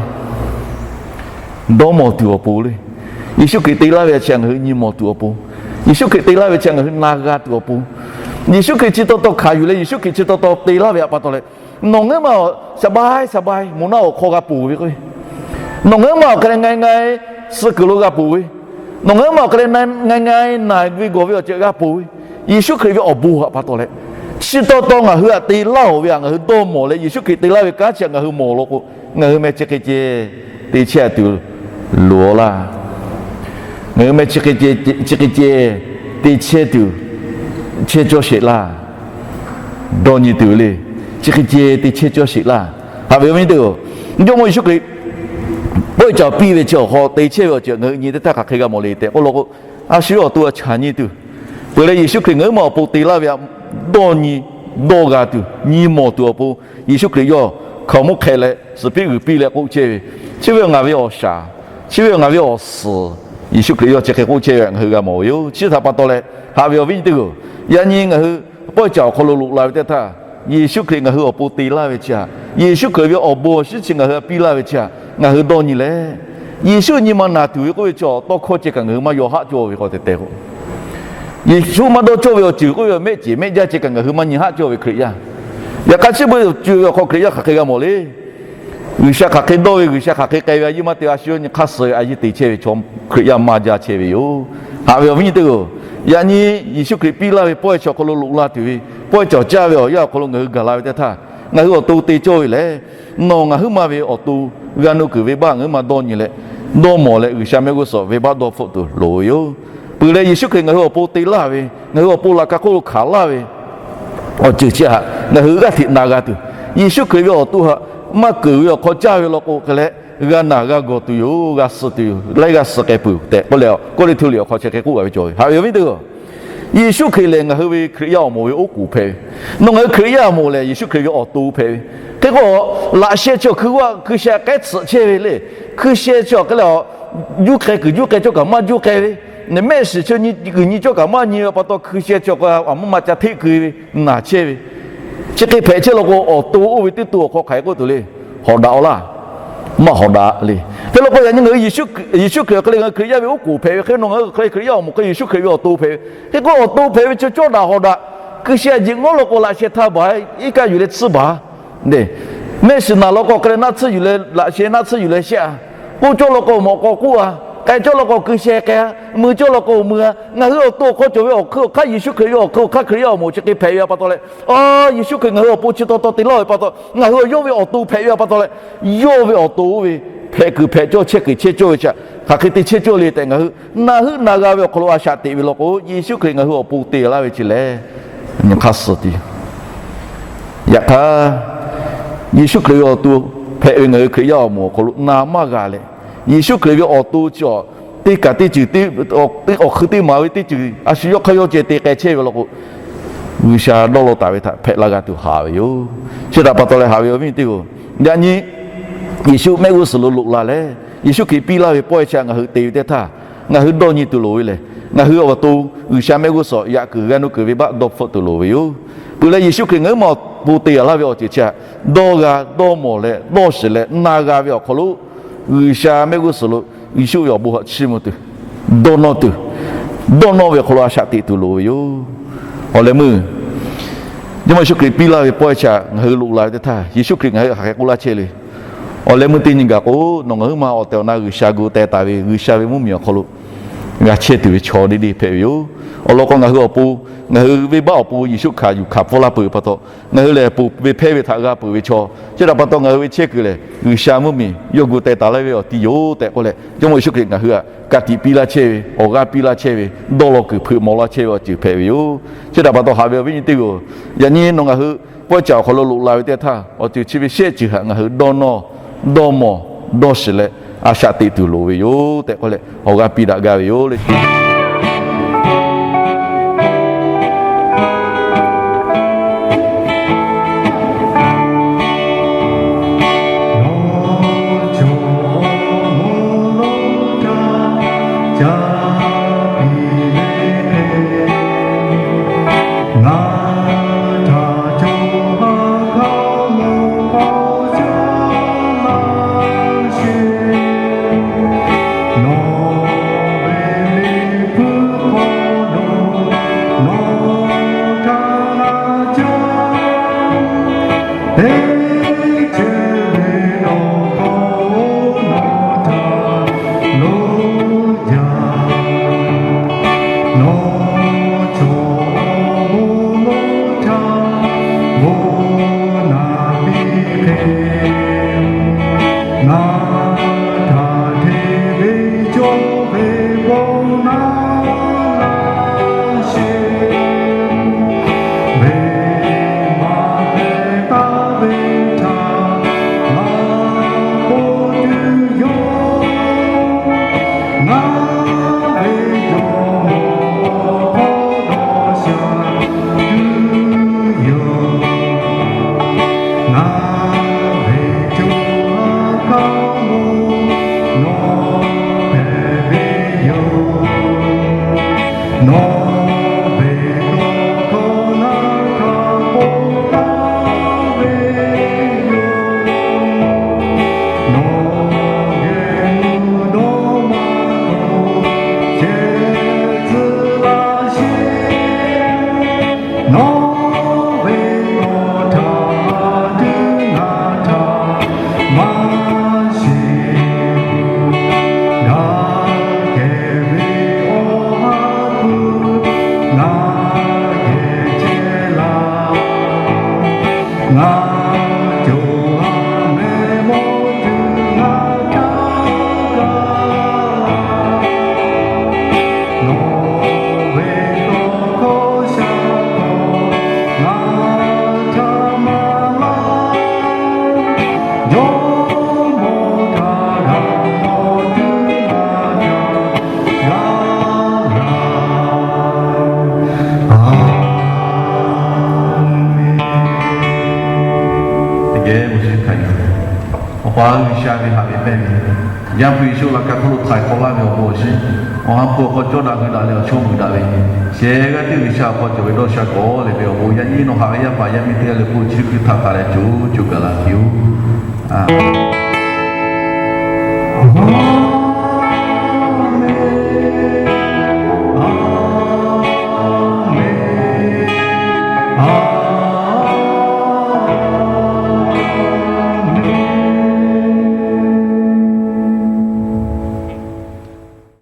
dawˇ mawˬ tuˬ awˬ pon le. Yeˍsuˆ Hkriꞈ te laˇ ve chi htaꞈ ngaˬ hui nyi mawˬ tuˬ awˬ pon, Yeˍsuˆ Hkriꞈ te laˇ ve chi htaꞈ ngaˬ hui na g'a tuˬ awˬ pon, Yeˍsuˆ Hkriꞈ chi taw taw hkanˍ yuˬ leh Yeˍsuˆ Hkriꞈ chi taw taw te laˇ ve htaꞈ pa taw leh, nawˬ ngaˬ huiˉ ma shaˍ bai shaˍ bai moˬ naˆ awˬ hk'aw g'a ponˬ ve k'o, nawˬ ngaˬ huiˉ ma awˬ hk'e leh ngai ngai suh kuiˬ lo g'a ponˬ ve, nawˬ ngaˬ huiˉ ma awˬ hk'e leh ngai ngai naˬ ve gawˬ ve awˬ ceuˬ g'a ponˬ ve, Yeˍsuˆ Hkriꞈ ve awˬ bon htaꞈ pa taw leh, chi taw taw ngaˬ hui htaꞈ te laˇ-oˬ ve htaꞈ ngaˬ hui dawˇ mawˬ leh Yeˍsuˆ Hkriꞈ te laˇ ve kanˉ chi htaꞈ ngaˬ hui mawˬ law k'o, ngaˬ hui meh chi hk'e ceh te chehˇ tuˬ loˍ-a laˇ. Ngaˬ hui meh chi hk'e ceh, chi hk'e ceh te chehˇ tuˬ chehˇ cawˇ sheˍ laˇ. Dawˇ nyi tuˬ ve le. Chi hk'e ceh te chehˇ cawˇ sheˍ laˇ. Haꞈ ve awˬ viˉ teˇ-oˬ, Jawˇmawˇ Yeˍsuˆ Hkriꞈ pawehˇ caoˬ piˇ ve chi awˬ hk'aw te chehˇ ve awˬ ceuˬ ngaˬ hui nyi teˇ htaˇ hk'aˬ hk'e g'a mawˬ le tehꞈ k'oˆ law k'o, a shu yawˇ awˬ to a chaꞈ nyi tuˬ, peuˬ leh Yeˍsuˆ Hkriꞈ ngaˬ huiˉ ma awˬ pon te laˇ ve htaꞈ dawˇ nyi, dawˇ g'a tuˬ, nyi mawˬ tuˬ awˬ pon, Yeˍsuˆ Hkriꞈ yawˇ hkaoˍmonˇ hk'e leh suhˍ piˇ g'uiˬ piˇ leh k'oˆ chehˇ ve, chi ve ngaˬ ve awˬ shaˍ, chi ve ngaˬ ve awˬ suhˍ, Yeˍsuˆ Hkriꞈ yawˇ chi hk'e k'oˆ chehˇ ve ngaˬ hui g'a mawˬ ve yoˬ. Chi htaꞈ pa taw leh, haꞈ ve awˬ viˉ nyi teˇ-oˬ, yaꞈ nyi ngaˬ hui pawehˇ caoˬ awˬ hk'aw lo loꞈ la ve teˇ htaˇ, Yeˍsuˆ Hkriꞈ ngaˬ hui awˬ pon te laˇ ve chi htaꞈ, Yeˍsuˆ Hkriꞈ ve awˬ bon awˬ shinˉ chi ngaˬ hui htaꞈ piˇ laˇ ve chi htaꞈ ngaˬ hui dawˇ nyi leh, Yeˍsuˆ nyi ma naˬ tuˬ ve k'oˆ ve chi awˬ tawˇ hkawˇ ceh kaꞈ ngaˬ hui maˇ yaw haˆ cawˇ ve k'o te te k'o, Yeˍsuˆ maˇ dawˇ cawˇ ve awˬ ceuˬ k'oˆ ve mehˆ ceˬ mehˆ jaˇ ceh kaꞈ ngaˬ hui maˇ nyi haˆ cawˇ ve Hkriꞈ yaˇ. Yaꞈ hk'aˇ chi beuꞈ ceuˬ ve awˬ hk'aw Hkriꞈ yaˇ hk'aˬ hk'e g'a mawˬ le. G'uiˬsha hk'aˬ hk'e dawˇ ve, G'uiˬsha hk'aˬ hk'e k'ai ve a yeˇ maˇ te, a shu yawˇ nyi hk'aˇ suh ve a yeˇ te chehˇ ve chaw Hkriꞈ yaˇ maˇ jaˇ chehˇ ve yoˬ. Haꞈ ve awˬ viˉ nyi teˇ-oˬ, yaꞈ nyi Yeˍsuˆ Hkriꞈ piˇ laˇ ve pawehˇ chi awˬ hk'aw lo loꞈ la tuˬ ve, pawehˇ caoˬ caˇ ve awˬ yanˇ awˬ hk'aw lo ngaˬ hui gaˬ la ve teˇ htaˇ, ngaˬ hui awˬ to te cawˇ ve lehˬ, nawˬ ngaˬ huiˉ ma ve awˬ to g'a nuˇ kuiˬ venˇbaˆ ngaˬ huiˉ ma dawˇ nyi leh, dawˇ mawˬ leh G'uiˬsha mehˆ g'uˇ suhˍ venˇbaˆ dawˇ hpfuhˆ tuˬ loˍ ve yoˬ. Peuˬ leh Yeˍsuˆ Hkriꞈ ngaˬ hui awˬ pon te laˇ ve, ngaˬ hui awˬ pon laꞈ ka hk'oˆ lo hkanˍ laˇ ve awˬ ceuˬ chi htaꞈ ngaˬ hui g'aˇ hteꞈ na g'a tuˬ, Yeˍsuˆ Hkriꞈ ve awˬ to htaꞈ maˇ keunˍ ve awˬ hk'aw caˇ ve law k'o hk'e leh, g'a naˬ g'a gawˬ tuˬ yoˬ, g'a suh tuˬ yoˬ, laiˉ g'aˇ suh k'ai peuˬ tehꞈ k'oˆ leh, Kawˇrenˍhtuˆ liꞈ awˬ hk'aw chi hk'e k'oˆ gaˇ ve cawˬ ve. Haꞈ ve awˬ viˉ teˇ-oˬ, Yeˍsuˆ Hkriꞈ lehˬ ngaˬ hui ve Hkriꞈ yaˇ awˬ moˍ ve oˉ k'oˍ hpehꞈ ve. Nawˬ ngaˬ hui Hkriꞈ yaˇ awˬ moˍ lehˬ Yeˍsuˆ Hkriꞈ ve awˬ to hpehꞈ ve. Hk'e k'o, laꞈ sheh chi awˬ hkui g'aˇ hkui sheh k'ehˉ tsuhꞈ chehˇ ve le. Hkui sheh chi awˬ hk'e leh, juˇ k'ai kuiˬ juˇ k'ai cawˇ kaꞈ maˇ juˇ k'ai ve, mehˆ shiˍ chi nyi kuiˬ nyi cawˇ kaꞈ maˇ nyi ve pa taw, hkui sheh chi awˬ hk'e a maˇ ma ca hteˆ keu ve, naˬ chehˇ ve, chi hk'e hpehꞈ chehˇ law k'o, awˬ to oˇ ve teˇ to awˬ hk'aw hk'aˬ hk'e k'oˆ tuˬ le. Hawˍ daꞈ-aw laˇ, maˇ hawˍ daꞈ le. Hk'e law k'o, yaꞈ nyi ngaˬ hui Yeˍsuˆ Hkriꞈ awˬ hk'e leh ngaˬ hui Hkriꞈ yaˇ ve oˉ k'oˍ hpehꞈ ve hk'e, nawˬ ngaˬ hui hk'e leh Hkriꞈ yaˇ awˬ moˍ hk'e Yeˍsuˆ Hkriꞈ ve awˬ to hpehꞈ ve. Hk'e k'o, awˬ to hpehꞈ ve chi cawˇ daꞈ hawˍ daꞈ, hkui sheh a jiꞈ ngawˉ law k'o laꞈ sheh htaˇ baˬ, iˉ kaˆ yuˬ leh tsuhˇ baˬ. Mehˆ shiˍ naˬ law k'o hk'e leh naˆ tsuhˇ yuˬ leh laꞈ sheh naˆ tsuhˇ yuˬ leh shehˆ-a. K'oˆ cawˇ law k'o mawꞈ k'aw k'oˆ-a, k'ai cawˇ law k'o hkui sheh k'ai-a, mui cawˇ law k'o mui-a. Ngaˬ hui awˬ to awˬ hk'aw cawˬ ve awˬ hkui awˬ hk'aˇ Yeˍsuˆ Hkriꞈ ve awˬ hkui awˬ hk'aˇ Hkriꞈ yaˇ awˬ moˍ chi hk'e hpehꞈ ve pa taw leh, a, Yeˍsuˆ Hkriꞈ ngaˬ hui awˬ pon chi taw taw te laˇ ve pa taw, ngaˬ hui yawˇ ve awˬ to hpehꞈ ve pa taw leh, yawˇ ve awˬ to oˇ ve hpehꞈ kuiˬ hpehꞈ cawˇ chehˇ kuiˬ chehˇ cawˇ ve chi htaꞈ hk'aˬ hk'e te chehˇ cawˇ le tehꞈ ngaˬ hui na heuˆ na g'a ve awˬ hk'aw lo a shaꞈ teꞈ ve law k'o, Yeˍsuˆ Hkriꞈ ngaˬ hui awˬ pon te laˇ ve chi lehˬ, nyi hk'aˇ suh tuˬ yoˬ. Yaꞈ hk'aˇ, Yeˍsuˆ Hkriꞈ ve awˬ to hpehꞈ ve ngaˬ hui Hkriꞈ yaˇ awˬ moˍ awˬ hk'aw lo na maˇ g'a leh, Yeˍsuˆ Hkriꞈ ve awˬ to chi teˇ kaꞈ teˇ ceuˬ, awˬ hkui teˇ maˍ ve teˇ ceuˬ a shu yawˇ hk'aˇ yawˇ ceh te k'ai chehˇ ve law k'o, G'uiˬsha dawˇ law taˍ ve htaꞈ hpehꞈ la g'a tuˬ haꞈ ve yoˬ. Chi htaꞈ pa taw leh haꞈ ve awˬ viˉ teˇ-oˬ, yaꞈ nyi Yeˍsuˆ mehˆ g'uˇ suhˍ lo loꞈ la leh, Yeˍsuˆ Hkriꞈ piˇ laˇ ve pawehˇ chi htaꞈ ngaˬ hui te ve teˇ htaˇ, ngaˬ hui dawˇ nyi tuˬ loˍ ve lehˬ, ngaˬ hui awˬ to G'uiˬsha mehˆ g'uˇ suhˍ yaꞈ kuiˬ g'a nuˇ kuiˬ venˇbaˆ dawˇ hpfuhˆ tuˬ loˍ ve yoˬ. Peuˬ leh Yeˍsuˆ Hkriꞈ ngaˬ huiˉ ma awˬ pon te laˇ ve awˬ ceuˬ chi htaꞈ dawˇ g'a, dawˇ mawˬ leh dawˇ shiˍ leh na g'a ve awˬ hk'aw lo, G'uiˬsha mehˆ g'uˇ suhˍ lo Yeˍsuˆ ve awˬ bon htaꞈ chiˇ mvuh tuˬ, dawˇ nawˇ tuˬ, dawˇ nawˇ ve awˬ hk'aw lo a shaꞈ teꞈ tuˬ loˍ ve yoˬ. Awˬ leh meuˇ Jawˇmawˇ Yeˍsuˆ Hkriꞈ piˇ laˇ ve pawehˇ chi htaꞈ ngaˬ hui loꞈ la ve teˇ htaˇ, Yeˍsuˆ Hkriꞈ ngaˬ hui hk'aˬ hk'e k'oˆ laˇ chehˇ le. Awˬ leh meuˇ teˇ nyi gaˬ k'o, nawˬ ngaˬ huiˉ ma awˬ tehˬ awˬ na G'uiˬsha gu teh taˍ ve G'uiˬsha ve mvuhˇmiˬ awˬ hk'aw lo g'a chehˇ tuˬ ve chaw deˇ deˇ hpehꞈ ve yoˬ. Awˬ lawn k'o, ngaˬ hui awˬ pon, ngaˬ hui venˇbaˆ awˬ pon Yeˍsuˆ hkanˍ yuˬ hkanˍ pfuhˇ laˇ peuˬ pa taw, ngaˬ hui lehˬ ponˬ ve hpehˇ ve htaꞈ g'a peuˬ ve chaw. Chi htaꞈ pa taw, ngaˬ hui ve chehˇ kuiˬ lehˬ, G'uiˬsha mvuhˇmiˬ yawˇ gu teh taˍ laˇ ve awˬ ti yoˬ tehꞈ k'oˆ leh, Jawˇmawˇ Yeˍsuˆ Hkriꞈ ngaˬ hui htaꞈ ka tiꞈ piˇ laˇ chehˇ ve, awˬ g'aˇ piˇ laˇ chehˇ ve, dawˇ law kuiˬ hpeuꞈ mawˬ laˇ chehˇ ve awˬ ceuˬ hpehꞈ ve yoˬ. Chi htaꞈ pa taw, haꞈ ve awˬ viˉ nyi teˇ g'aˇ-oˬ, yaꞈ nyi nawˬ ngaˬ hui pawehˇ caꞈ awˬ hk'aw lo loꞈ la ve teˇ htaˇ, awˬ ceuˬ chi ve shehˆ ceuˬ htaꞈ ngaˬ hui dawˇ nawˇ, dawˇ mawˬ, dawˇ shiˍ leh a shaꞈ teꞈ tuˬ loˍ ve yoˬ tehꞈ k'oˆ leh, awˬ g'aˇ piˇ daꞈ gaˇ ve yoˬ le. Teˇ geh awˬ shinˉ hkanˍ yuˬ. Awˬ pa G'uiˬsha ve haꞈ ve mehˆ ve, Yaˇ hpu Yeˍsuˆ laꞈ ka hk'oˆ lo htaiˍ hk'awꞈ laˇ ve awˬ bon awˬ shinˉ, awˬ ha hpu awˬ hk'aw cawˇ daꞈ hui daꞈ leh awˬ chawˇ mui daꞈ ve, sheh g'aˇ tiˉ G'uiˬsha awˬ hk'aw cawˬ ve dawˇ sha kawˍ leh ve awˬ bon yaꞈ nyi nawˬ haꞈ ve yaˇ paˍ yaˇ miˇ teˇ g'aˇ leh k'o, chi teˇ hkui htaꞈ taˍ leh co co gaˬ la piˇ-oˬ.